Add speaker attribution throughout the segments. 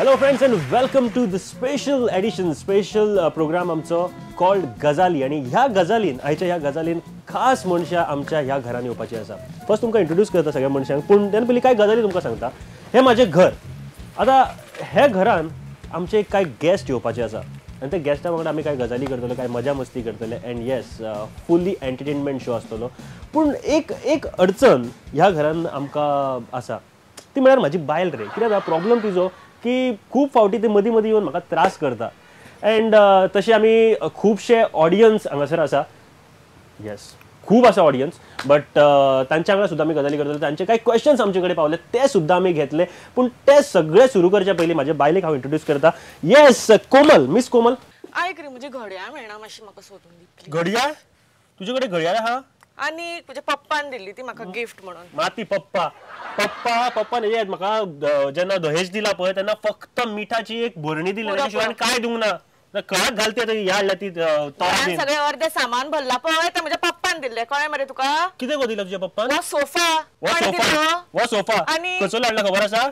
Speaker 1: Hello friends and welcome to the special edition, special program आमचो cold गजाली. आनी ह्या गजालीन, आयच्या ह्या गजालीन खास मनशां आमच्या ह्या घरान येवपाची आसा. फर्स्ट तुमकां इंट्रोड्यूस करता सगळ्या मनशांक, पूण तेन्ना पयलीं कांय गजाली तुमकां सांगता. हें म्हाजें घर. आतां हे घरान आमचे कांय गेस्ट येवपाचे आसा आनी त्या गेस्टा वांगडा आमी कांय गजाली करतले, कांय मजा मस्ती करतले and yes fully entertainment show आसतलो. पूण एक एक अडचण ह्या घरान आमकां आसा, ती म्हळ्यार म्हाजी बायल रे. कित्याक जाता प्रॉब्लम तिजो की खूब फावटी ते मदीं मदीं येवन म्हाका त्रास करता. एंड तशें आमी खुबशे ऑडियन्स हांगासर आसा, येस खूब आसा ऑडियन्स, बट तांच्या वांगडा सुद्दां आमी गजाली करतले. तांचे कांय क्वेश्चन्स आमचे कडेन पावले ते सुद्दां आमी घेतले. पूण ते सगळे सुरू करच्या पयलीं म्हाज्या बायलेक हांव इंट्रोड्यूस करता. येस, कोमल, मिस कोमल.
Speaker 2: आयक रे, म्हजी घड्याळ मेळना, मातशी म्हाका सोदून दी.
Speaker 1: घड्याळ? तुजे कडेन घड्याळ आहा?
Speaker 2: आनी तुज्या पप्पान दिल्ली ती म्हाका गिफ्ट म्हणून.
Speaker 1: माती पप्पा पप्पा पप्पा न्ही, म्हाका जेन्ना दहेज दिला पळय तेन्ना फक्त मिठाची एक भरणी दिली, शिवाय काय दिवंक ना. कळाक घालते ती हाडल्या ती
Speaker 2: सगळें अर्धे सामान भरला पळय, ते म्हज्या पप्पान दिल्लें. कळ्ळें मरे तुका?
Speaker 1: कितें गो दिला तुज्या पप्पान?
Speaker 2: हो सोफा.
Speaker 1: हो सोफा आनी खंयचो हाडला खबर आसा?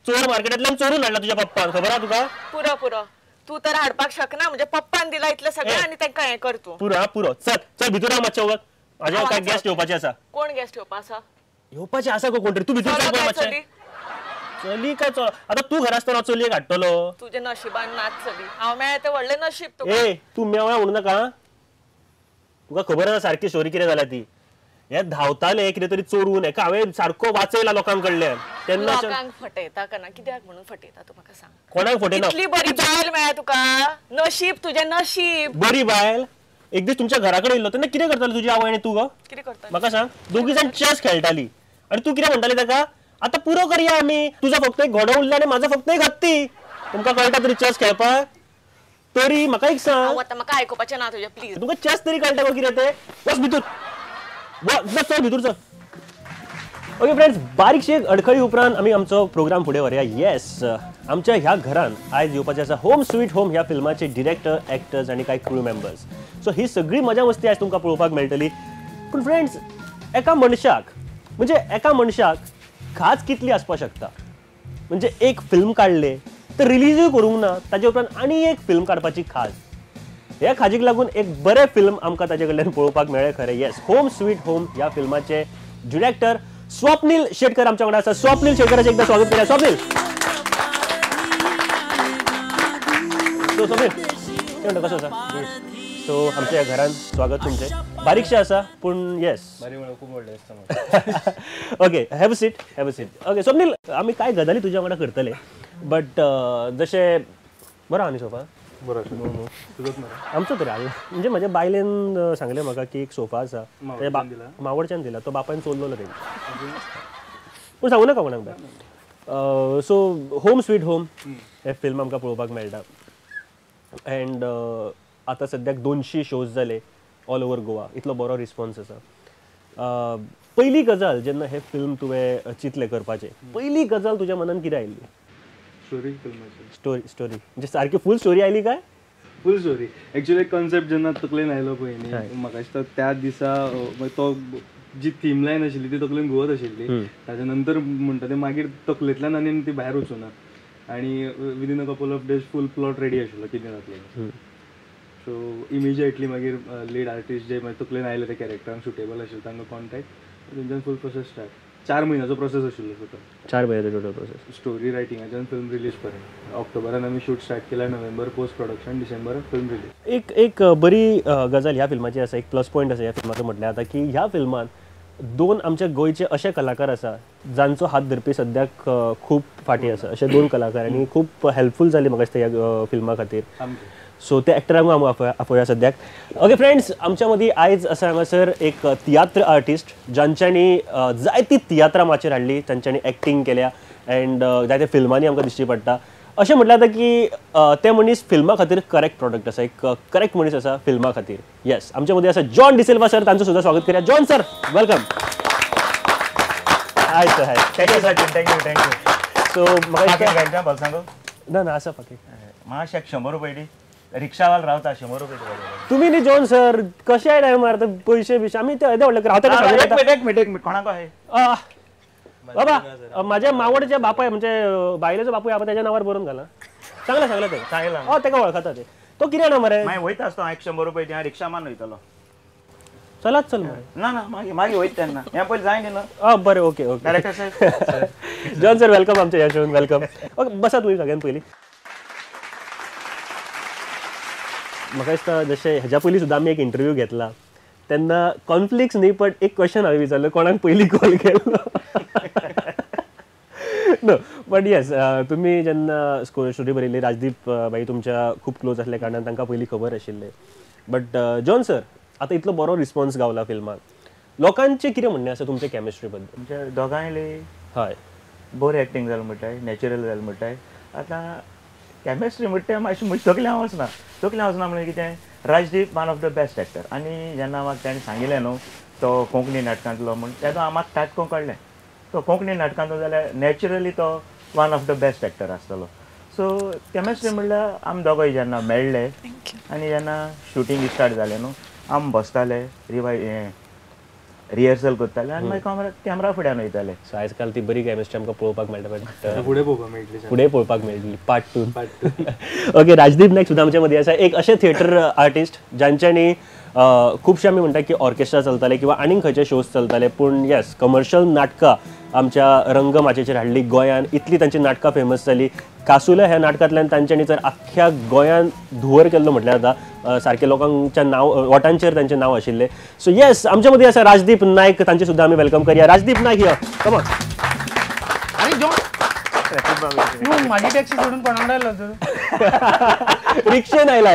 Speaker 1: चोर मार्केटांतल्यान चोरून हाडला तुज्या पप्पान, खबर आसा तुका?
Speaker 2: पुरो पुरो, तूं तर हाडपाक शकना, म्हज्या पप्पान दिला इतलें सगळें आनी तांकां हें कर तूं.
Speaker 1: पुरो पुरो, चल चल भितर हांव मातशें वच. म्हाज्या काय गेस्ट येवपाचे आसा.
Speaker 2: कोण गेस्ट येवपा आसा?
Speaker 1: येवपाचे आसा गो कोण तरी. तूं भितर चल मातशें. चली काय चल, आतां तूं घरा आसतना हांव चलयेक हाडटलो.
Speaker 2: तुज्या नशिबान नाच चली, हांव मेळ्ळें तें व्हडलें नशीब तुका.
Speaker 1: ए तूं मेवळ्या म्हणू नाका, तुका खबर आसा सारकी स्टोरी कितें जाल्या ती. हे धांवताले कितें तरी चोरून, हेका हांवें सारको वाचयला लोकांक कडल्यान. तेन्ना
Speaker 2: लोकांक फटयता का ना? कित्याक म्हणून फटयता तूं म्हाका सांग?
Speaker 1: कोणाक फटयना?
Speaker 2: इतली बरी बायल मेळ्ळ्या तुका, नशीब तुजें नशीब.
Speaker 1: बरी बायल? एक दीस तुमच्या घरा कडेन येयल्लो तेन्ना कितें करताली तुजी आवय आनी तूं गो?
Speaker 2: कितें करता
Speaker 1: म्हाका सांग? दोगी जाण चेस खेळटाली आनी तूं कितें म्हणटाली ताका? आतां पुरो करया आमी, तुजो फक्त एक घोडो उरला आनी म्हाजो फक्त एक हत्ती. तुमकां कळटा तरी चेस खेळपाक? तरी म्हाका एक सांग,
Speaker 2: आतां म्हाका आयकुपाचें ना तुजें, प्लीज.
Speaker 1: तुका चेस तरी कळटा गो कितें तें? वच भितर, चल भितर चल. ओके फ्रेंड्स, बारीकशी एक अडखळी उपरांत आमी आमचो प्रोग्राम फुडें व्हरया. येस, आमच्या ह्या घरान आयज येवपाचें आसा होम स्वीट होम ह्या फिल्माचे डिरेक्टर, एक्टर्स आनी कांय क्रू मेंबर्स. सो ही सगळी मजा मस्ती आयज तुमकां पळोवपाक मेळटली. पूण फ्रेंड्स, एका मनशाक म्हणजे एका मनशाक खाज कितली आसपाक शकता? म्हणजे एक फिल्म काडले तर रिलीजूय करूंक ना, ताजे उपरांत आनी एक फिल्म काडपाची खाज. ह्या खाजीक लागून एक बरें फिल्म आमकां ताजे कडल्यान पळोवपाक मेळ्ळें खरें. येस, होम स्वीट होम ह्या फिल्माचे डिरेक्टर स्वप्नील शेटकर आमच्या वांगडा आसा. स्वप्नील शेटकराचें एकदां स्वागत करूया. स्वप्नील, सो स्वप्नील कितें म्हणटा, कसो आसा? सो आमच्या घरान स्वागत तुमचें. बारीकशें आसा पूण येस. Okay, have a seat, have a seat. Okay Swapnil, आमी कांय गजाली तुज्या वांगडा करतले, बट जशें बरो आहा न्ही सोफा?
Speaker 3: बरो
Speaker 1: आमचो तरी हाडला. म्हणजे म्हज्या बायलेन सांगलें म्हाका की एक सोफा आसा, मावडच्यान दिला, तो बापायन चोरलेलो तेणी, पूण सांगू नाका कोणाक बाय. सो होम स्वीट होम हें फिल्म आमकां पळोवपाक मेळटा एंड आतां सद्याक 200 शोज जाले ऑल ओवर गोवा, इतलो बरो रिस्पॉन्स आसा. पयली गजाल जेन्ना हें फिल्म तुवें चिंतलें करपाचें, पयली गजाल तुज्या मनान कितें आयिल्ली?
Speaker 3: स्टोरी फिल्माची.
Speaker 1: स्टोरी, स्टोरी म्हणजे सारकी फूल स्टोरी आयली काय?
Speaker 3: फूल स्टोरी. एक्चुअली कॉन्सेप्ट जेन्ना तकलेन आयलो पळय न्ही, म्हाका दिसता त्या दिसा तो जी थीम लायन आशिल्ली ती तकलेन घुंवत आशिल्ली. ताच्या नंतर म्हणटा ते मागीर तकलेंतल्यान आनी ती भायर वचूना आनी within a couple of days full plot ready आशिल्लो कितें जातलें. सो इमिजिएटली मागीर लीड आर्टिस्ट जे मागीर तकलेन आयले ते कॅरेक्टरांक सुटेबल आशिल्ले तांकां कॉन्टेक्ट, तेंच्यान फूल प्रोसेस स्टार्ट. 4 म्हयन्याचो प्रोसेस आशिल्लो टोटल.
Speaker 1: 4 म्हयन्याचो टोटल प्रोसेस
Speaker 3: स्टोरी रायटिंगाच्यान फिल्म रिलीज पर्यंत. ऑक्टोबरान आमी शूट स्टार्ट केला, नोव्हेंबर पोस्ट प्रोडक्शन, डिसेंबरान फिल्म रिलीज.
Speaker 1: एक एक बरी गजाल ह्या फिल्माची आसा, एक प्लस पॉयंट आसा ह्या फिल्माचो म्हटल्यार आतां की ह्या फिल्मान 2 आमच्या गोंयचे अशे कलाकार आसा जांचो हात धरपी सद्याक खूब फाटीं आसा. अशे 2 कलाकार आनी खूब हेल्पफूल जाली म्हाका दिसता ह्या फिल्मा खातीर. सो त्या एक्टरांक आमी आपोवया सद्याक. ओके फ्रेंड्स, आमच्या मदीं आयज आसा हांगासर एक तियात्र आर्टिस्ट जांच्यांनी जायती तियात्रां माचयेर हाडली, तांच्यांनी एक्टींग केल्या एंड जायत्या फिल्मांनी आमकां दिश्टी पडटा. अशें म्हटल्यार जाता की ते मनीस फिल्मा खातीर करेक्ट प्रोडक्ट आसा, एक करेक्ट मनीस आसा फिल्मा खातीर. येस, आमच्या मदीं आसा जॉन डिसिल्वा सर, तांचो सुद्दां स्वागत करूया. John sir, welcome. Hi sir, hi.
Speaker 4: Thank you sir, thank you thank you.
Speaker 1: So म्हाका
Speaker 4: सांगू
Speaker 1: ना ना आसा पाकीट
Speaker 4: मातशें 100 रुपये दी. रिक्षावाल रावता 100 रुपये.
Speaker 1: तुम्ही न्ही जॉन सर, कशे टायमार पयशे बिशे आमी ते येदे व्हडले रावता.
Speaker 4: एक मिनट एक मिनट, कोणाक आहे?
Speaker 1: बाबा माझ्या मावडच्या बापाय म्हणजे बायलेचो बापूय आहा त्याच्या नावार बरोवन घाला. सांगला सांगला तेका,
Speaker 4: सांगला
Speaker 1: हय तेका वळखता ते. तो कितें जाणा मरे,
Speaker 4: मागीर वयता आसता 100 रुपये दी, रिक्षा मान वयतलो.
Speaker 1: चलात चल मरे.
Speaker 4: ना ना मागीर मागीर वयता तेन्ना, हें पयलीं जाय न्ही.
Speaker 1: आं बरें, ओके ओके.
Speaker 4: डायरेक्टर साहेब,
Speaker 1: जॉन सर welcome आमच्या ह्या शोन, welcome. Okay बसा तुमी सगळ्यान पयलीं. म्हाका दिसता जशें हेज्या पयलीं सुद्दां आमी एक इंटरव्यू घेतला तेन्ना कॉन्फ्लिक्ट्स न्ही, बट एक क्वेश्चन हांवें विचारलो, कोणाक पयलीं कॉल केलो. नो बट येस, तुमी जेन्ना स्टोरी बरयली, राजदीप भाई तुमच्या खूब क्लोज आसल्या कारणान तांकां पयलीं खबर आशिल्लें. बट जॉन सर, आतां इतलो बरो रिस्पॉन्स गावला फिल्माक, लोकांचें कितें म्हणणें आसा तुमच्या केमिस्ट्री बद्दल?
Speaker 4: तुमच्या दोगांयले
Speaker 1: हय
Speaker 4: बरें एक्टींग जालें म्हणटाय, नॅचरल जालें म्हणटाय. आतां केमिस्ट्री म्हणटा मातशी म्हजी तकली हांव वचना, तकली हांव वचना म्हणल्यार कितें, Rajdeep one of the best actor. आनी जेन्ना म्हाका ताणें सांगिल्लें न्हू तो कोंकणी नाटकांतलो म्हूण, तेन्ना म्हाका ताटको कळ्ळें तो कोंकणी नाटकांतलो जाल्यार नॅचरली तो one of the best actor आसतलो. सो केमिस्ट्री म्हणल्यार आमी दोगोय जेन्ना मेळ्ळे आनी जेन्ना शुटींग स्टार्ट जालें न्हू, आमी बसताले रिवाय रिहर्सल करताले आनी मागीर कॅमरा फुड्यान वयताले.
Speaker 1: सो आयज काल ती बरी केमिस्ट्री आमकां पळोवपाक मेळटा, बट
Speaker 3: फुडें पळोवपाक मेळटली,
Speaker 1: फुडें पळोवपाक मेळटली पार्ट 2. ओके, राजदीप नायक सुद्दां आमच्या मदीं आसा, एक अशे थिएटर आर्टिस्ट जांच्यांनी खुबशे आमी म्हणटा की ऑर्केस्ट्रा चलताले किंवा आनीक खंयचे शोज चलताले, पूण येस कमर्शियल नाटकां आमच्या रंगमाचयेचेर हाडली गोंयान. इतली तांची नाटकां फेमस जाली. कासुल्या ह्या नाटकांतल्यान तांच्यांनी जर आख्ख्या गोंयान धुंवर केल्लो म्हटल्यार जाता, सारके लोकांच्या नांव वोटांचेर तांचें नांव आशिल्लें. सो येस, आमच्या मदीं आसा राजदीप नायक, तांचे सुद्दां आमी welcome करया. राजदीप नायक यो, कमॉन.
Speaker 5: आनी जॉन, तूं म्हाजी टॅक्सी सोडून कोणा कडेन आयलो तूं?
Speaker 1: रिक्षेन आयला.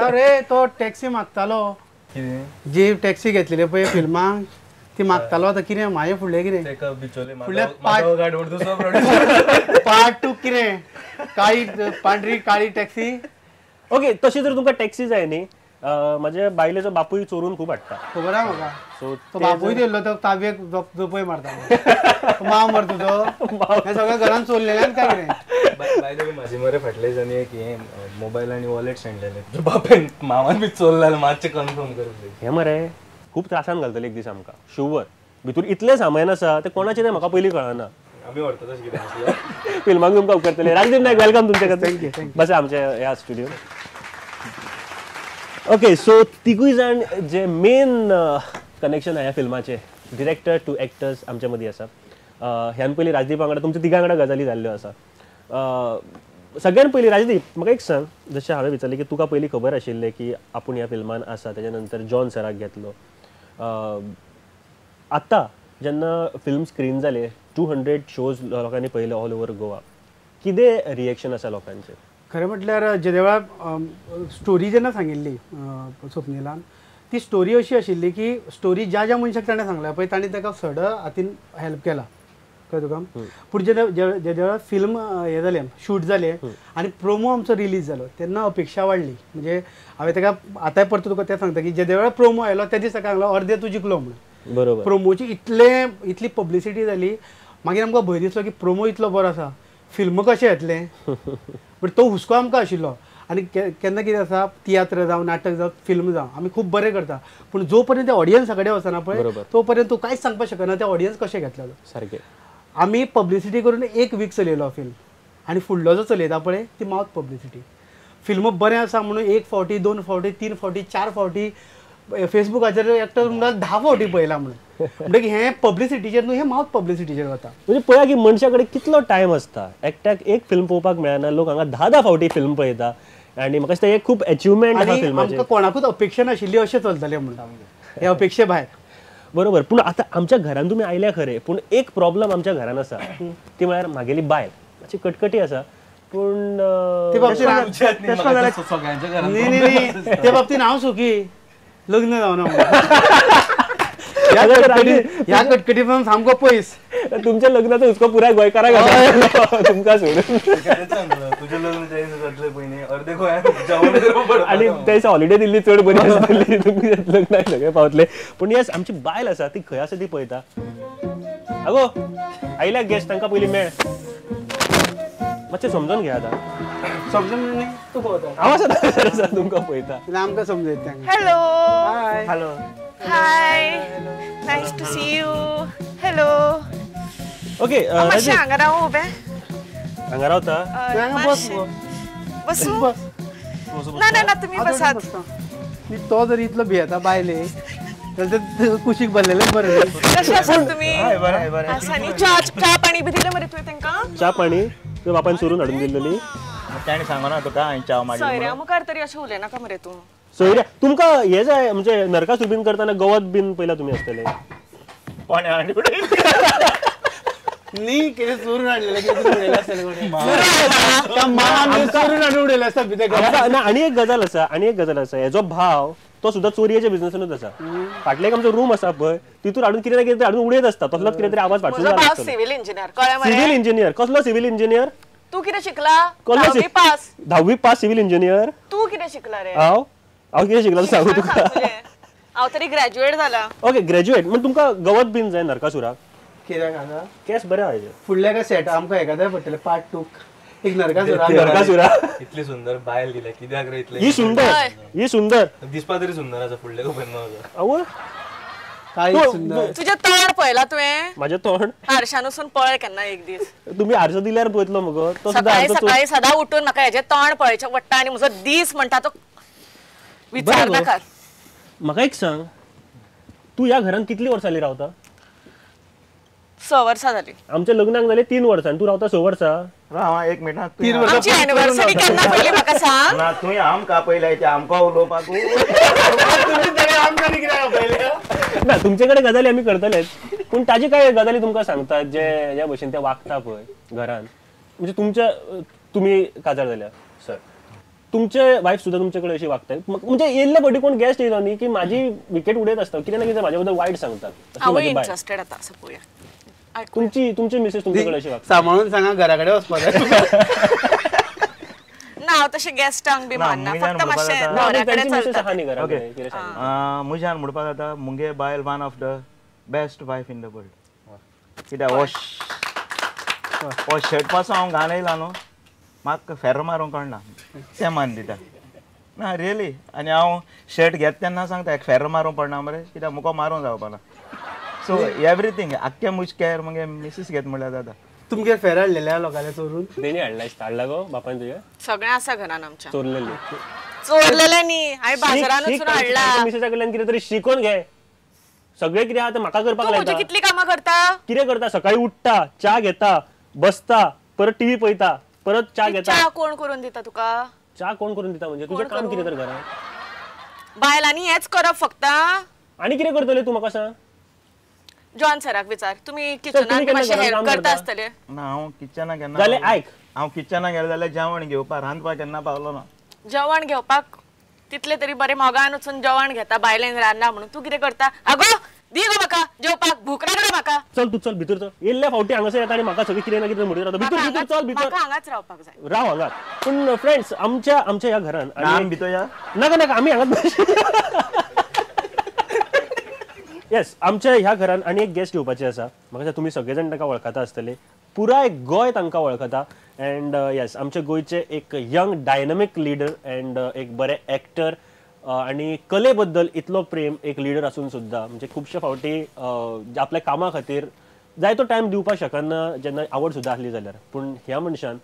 Speaker 5: अरे तो टॅक्सी मागतालो, जी टॅक्सी घेतलेली पळय फिल्माक ती मागतालो. आतां कितें म्हाजें फुडलें कितें फुडलें पार्ट 2 कितें, काळी पांढरी काळी टॅक्सी.
Speaker 1: ओके, तशी जर तुमकां टॅक्सी जाय न्ही, म्हाज्या बायलेचो बापूय चोरून खूब हाडटा,
Speaker 5: खबर आहा म्हाका. सो तो बापूय दिल्लो तो ताबयेक जोपय मारता, माव मर तुजो, हें सगळें घरान चोरलेल्यान काय कितें.
Speaker 3: बायले म्हाजे मरे फाटले दिसांनी एक हें मोबायल आनी वॉलेट सांडलेलें, तुज्या बापायन मामान बी चोरला, मातशें कन्फर्म कर.
Speaker 1: हें मरे खूब त्रासान घालतले एक दीस आमकां, शुवर. भितूर इतलें सामान आसा तें कोणाचें तें म्हाका पयलीं कळना.
Speaker 3: आमी व्हरता तशें कितें आसलें
Speaker 1: फिल्माक तुमकां उपकारतलें. राजदीप नायक welcome तुमच्या
Speaker 5: खातीर.
Speaker 1: बस आमच्या ह्या स्टुडियो. ओके, सो तिगूय जाण जे मेन कनेक्शन ह्या फिल्माचें, डिरेक्टर टू एक्टर्स आमच्या मदीं आसा. ह्यान पयलीं राजदीप वांगडा तुमच्या तिगां वांगडा गजाली जाल्ल्यो आसा. सगळ्यान पयलीं राजदीप, म्हाका एक सांग, जशें हांवें विचारलें की तुका पयलीं खबर आशिल्लें की आपूण ह्या फिल्मान आसा, तेज्या नंतर जॉन सराक घेतलो. आतां जेन्ना फिल्म स्क्रीन जालें, 200 शोज लोकांनी पळयले ऑल ओवर गोवा, कितें रिएक्शन आसा लोकांचें?
Speaker 5: खरें म्हटल्यार जेन्ना वेळार स्टोरी जेन्ना सांगिल्ली स्वप्निलान, ती स्टोरी अशी आशिल्ली की स्टोरी ज्या ज्या मनशाक ताणें सांगल्या पळय ताणें ताका सड हातीन हेल्प केला, कळ्ळें तुका. पूण जेन्ना जेन्ना वेळार फिल्म हें जालें, शूट जालें आनी प्रोमो आमचो रिलीज जालो तेन्ना अपेक्षा वाडली. म्हणजे हांवें ताका आतांय परतो तुका तें सांगता की जेन्ना वेळार प्रोमो आयलो त्या दीस ताका सांगलो अर्दे तूं जिखलो म्हणून.
Speaker 1: बरोबर.
Speaker 5: प्रोमोची इतले इतली पब्लिसिटी जाली, मागीर आमकां भंय दिसलो की प्रोमो इतलो बरो आसा, फिल्म कशें येतलें, बट तो हुस्को आमकां आशिल्लो. आनी केन्ना कितें आसा, तियात्र जावं नाटक जावं फिल्म जावं आमी खूब बरें करता, पूण जो पर्यंत ऑडियन्सा कडेन वचना पळय तो पर्यंत तूं कांयच सांगपाक शकना ते ऑडियन्स कशें घेतलेलो.
Speaker 1: सारकें.
Speaker 5: आमी पब्लिसिटी करून एक वीक चलयलो फिल्म, आनी फुडलो जो चलयता पळय ती मावथ पब्लिसिटी. फिल्म बरें आसा म्हणून 1 फावटी 2 फावटी 3 फावटी 4 फावटी फेसबुकाचेर एकटो म्हणटा 10 फावटी पळयला म्हणून, म्हणटकीर हें पब्लिसिटीचेर न्हू, हें मावथ पब्लिसिटीचेर वता.
Speaker 1: म्हणजे पळया की मनशा कडेन कितलो टायम आसता, एकट्याक एक फिल्म पळोवपाक मेळना, लोक हांगा 10-10 फावटी फिल्म पळयता. आनी म्हाका दिसता हें खूब एचिवमेंट आसा फिल्माचें.
Speaker 5: आमकां कोणाकूच अपेक्षा नाशिल्ली अशें चलतलें म्हणून हे अपेक्षे भायर.
Speaker 1: बरोबर. पूण आतां आमच्या घरान तुमी आयल्या खरें, पूण एक प्रॉब्लम आमच्या घरान आसा, ती म्हळ्यार म्हागेली बायल मातशी कटकटी आसा. पूण
Speaker 5: ते बाबतीन हांव सुखी, लग्न जावना. ह्या कटकटी पासून सामको पयस.
Speaker 1: तुमच्या लग्नाचो हुस्को पुराय गोंयकाराक आसा, तुमकां सोडून.
Speaker 3: तुजें लग्न जातलें पयलीं अर्दे गोंयांत,
Speaker 1: आनी त्या दिसा हॉलिडे दिल्ली चड बरी आसतली, तुमी लग्नाक सगळे पावतले. पूण येस, आमची बायल आसा ती खंय आसा ती पळयता. आगो आयल्या गेस्ट, तांकां पयलीं मेळ, मातशें समजून घे आतां.
Speaker 5: समजून न्ही, तूं पळयता,
Speaker 1: हांव आसा तुमकां पळयता,
Speaker 5: आमकां समजयता.
Speaker 2: Hello
Speaker 4: hello
Speaker 2: hi, nice to see you. Hello.
Speaker 1: Okay
Speaker 2: मातशें हांगा राव उबें
Speaker 1: हांगा रावता
Speaker 2: बसू ना ना ना तुमी बसात
Speaker 5: तो जर इतलो भियेता बायले जाल्यार कुशीक बसलेलें बरें
Speaker 2: कशें आसात तुमी आसा न्ही च्या पाणी बी दिलें मरे तुवें तांकां
Speaker 1: च्या पाणी तुज्या बापायन चोरून हाडून दिल्लेली
Speaker 4: ताणें सांगना तुका हांवें च्या मागली
Speaker 2: सोयऱ्या मुखार तरी अशें उलयनाका मरे तूं
Speaker 1: सोयऱ्या तुमकां हें जाय म्हणजे नरकासूर बीन करतना गवत बीन पयला तुमी आसतले
Speaker 4: कोणें हाडून
Speaker 5: न्ही कितें चोरून हाडलेलें कितें उडयलें आसतलें कोणें चोरून हाडून उडयलें आसता भितर
Speaker 1: ना आनी एक गजाल आसा आनी एक गजाल आसा हेजो भाव तो सुद्दां चोरयेच्या बिझनेसानूच आसा फाटले एक आमचो रूम आसा पळय तितूर हाडून कितें ना कितें हाडून उडयत आसता तसलोच कितें तरी आवाज फाटसून
Speaker 2: सिव्हिल इंजिनियर कळ्ळें मरे
Speaker 1: सिव्हिल इंजिनियर कसलो सिव्हिल इंजिनियर
Speaker 2: तूं कितें शिकला धावी पास
Speaker 1: धावी पास सिव्हिल इंजिनियर
Speaker 2: तूं कितें शिकला रे
Speaker 1: हांव हांव कितें शिकला सांगू तुका
Speaker 2: हांव तरी ग्रॅज्युएट जाला
Speaker 1: ओके ग्रॅज्युएट म्हण तुमकां गवत बीन जाय नरकासुराक
Speaker 5: कित्याक हांगा
Speaker 1: केस बरे आहा
Speaker 5: फुडल्या काय सेट आमकां एकादे पडटलें पार्ट 2 एक नरकासुरा
Speaker 1: नरकासुरा
Speaker 3: इतली सुंदर बायल दिल्या कित्याक रे इतले
Speaker 1: ही सुंदर ही सुंदर
Speaker 3: दिसपा तरी सुंदर आसा फुडले खबर ना
Speaker 1: आवय
Speaker 5: काय सुंदर
Speaker 2: तुजें तोंड पळयलां तुवें
Speaker 1: म्हाजें तोंड
Speaker 2: आरशान वचून पळय केन्ना एक दीस
Speaker 1: तुमी आरसो दिल्यार पळयतलो मगो तो
Speaker 2: सकाळी सकाळी सदां उठून म्हाका हेजें तोंड पळयचें पडटा आनी म्हजो दीस म्हणटा तो विचार नाका
Speaker 1: म्हाका एक सांग तूं ह्या घरान कितली वर्सां जाली रावता
Speaker 2: 6 वर्सां जाली
Speaker 1: आमच्या लग्नाक जाले 3 वर्सां आनी तूं रावता 6 वर्सां
Speaker 4: राव एक मिनट
Speaker 5: 3 वर्सां
Speaker 2: आमची एनिवर्सरी केन्ना पयली म्हाका सांग
Speaker 4: ना तुवें आमकां पयलें ते आमकां उलोवपाक
Speaker 1: ना तुमचे कडेन गजाली आमी करतलेच पूण ताजे काय गजाली तुमकां सांगतात जे ज्या भशेन ते वागता पळय घरान म्हणजे तुमच्या तुमी काजार जाल्या सर तुमचे वायफ सुद्दां तुमचे कडेन अशी वागता म्हणजे येयल्ले फावटी कोण गेस्ट येयलो न्ही की म्हाजी विकेट उडयत आसता कितें ना कितें म्हाजे बद्दल वायट सांगतात
Speaker 2: हांवूय इंट्रस्टेड आतां असो पळोवया
Speaker 1: तुमची तुमची मिसेस तुमचे कडेन अशी वागता
Speaker 5: सांबाळून सांगा घरा कडेन वचपाक
Speaker 2: ना हांव तशें गेस्टांक बी मानना फक्त मातशें न्हवऱ्या कडेन चलता
Speaker 4: म्हज्यान म्हणपाक जाता मुगे बायल one of the best wife in the world कित्याक हो शर्ट पासून हांव घाण येयला न्हू म्हाका फेर्र मारूंक कळना तें मान दिता ना रियली आनी हांव शर्ट घेता तेन्ना सांगता एक फेर्र मारूंक पडना मरे कित्याक मुको मारूंक जावपा ना सो एवरीथींग आख्खे म्हज केअर मगे मिसीस घेत म्हणल्यार जाता
Speaker 5: तुमगेर फेर हाडलेले लोकांले चोरून
Speaker 1: तेणी हाडला हाडला गो बापायन तुज्या
Speaker 2: सगळें आसा घरान आमच्या
Speaker 1: चोरलेले
Speaker 2: चोरलेले न्ही हांवें बाजारान वचून हाडला
Speaker 1: मिसेसा कडल्यान कितें तरी शिकोवन घे सगळें कितें आहा तें म्हाका करपाक लायता
Speaker 2: तूं कितली कामां करता
Speaker 1: कितें करता सकाळी उठ्ठा च्या घेता बसता परत टीव्ही पळयता परत च्या घेता
Speaker 2: च्या कोण करून दिता तुका
Speaker 1: च्या कोण करून दिता म्हणजे तुजें काम कितें तर घरान
Speaker 2: बायलांनी हेंच करप फक्त
Speaker 1: आनी कितें करतलें तूं म्हाका सांग
Speaker 2: जॉन सराक विचार तुमी किचनाक मातशें हेल्प करता आसतले
Speaker 4: ना हांव किचनाक केन्ना
Speaker 1: जालें आयक
Speaker 4: हांव किचनाक गेलें जाल्यार जेवण घेवपाक रांदपाक केन्ना पावलो ना
Speaker 2: जेवण घेवपाक तितले तरी बरें मोगान वचून जेवण घेता बायलेन रांदला म्हणून तूं कितें करता आगो दी गो म्हाका जेवपाक भूक लागला म्हाका
Speaker 1: चल तूं चल भितर चल येयल्ल्या फावटी हांगासर येता आनी म्हाका सगळें कितें ना कितें म्हणीत रावता भितर भितर चल भितर
Speaker 2: म्हाका हांगाच रावपाक जाय
Speaker 1: राव हांगाच पूण फ्रेंड्स आमच्या आमच्या ह्या घरान
Speaker 4: आमी भितर या
Speaker 1: नाका नाका आमी हांगाच येस आमच्या ह्या घरान आनी एक गेस्ट येवपाचे आसा म्हाका तुमी सगळे जाण तांकां वळखता आसतले पुराय गोंय तांकां वळखता एंड येस आमच्या गोंयचे एक यंग डायनमीक लिडर एंड एक बरे एक्टर आनी कले बद्दल इतलो प्रेम एक लिडर आसून सुद्दां म्हणजे खुबशे फावटी आपल्या कामा खातीर जायतो टायम दिवपाक शकना जेन्ना आवड सुद्दां आसली जाल्यार पूण ह्या मनशान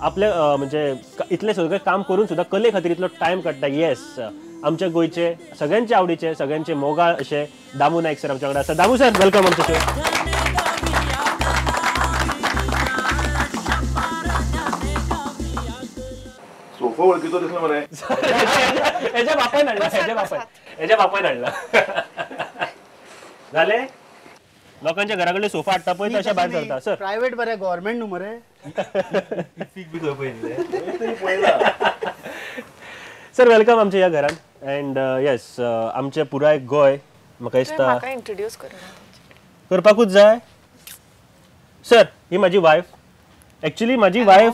Speaker 1: आपल्या म्हणजे इतलें सगळें काम करून सुद्दां कले खातीर इतलो टायम काडटा येस आमच्या गोंयचे सगळ्यांचे आवडीचे सगळ्यांचे मोगाळ अशे दामू नायक सर आमच्या वांगडा आसा दामू सर welcome आमच्या शो
Speaker 6: सोफो वळखीचो दिसलो मरे
Speaker 1: हेज्या बापायन हाडला हेज्या बापायन हाडला जालें लोकांच्या घरा कडले सोफा हाडटा पळय तशें भायर सरता सर
Speaker 5: प्रायवेट बरें गव्हर्मेंट न्हू मरे
Speaker 3: इफीक बी खंय पळयल्लें
Speaker 1: सर welcome आमच्या ह्या घरान एंड येस आमचे पुराय गोंय म्हाका दिसता
Speaker 2: म्हाका इंट्रोड्यूस
Speaker 1: करपाकूच जाय सर ही म्हाजी वायफ एक्चुअली म्हाजी वायफ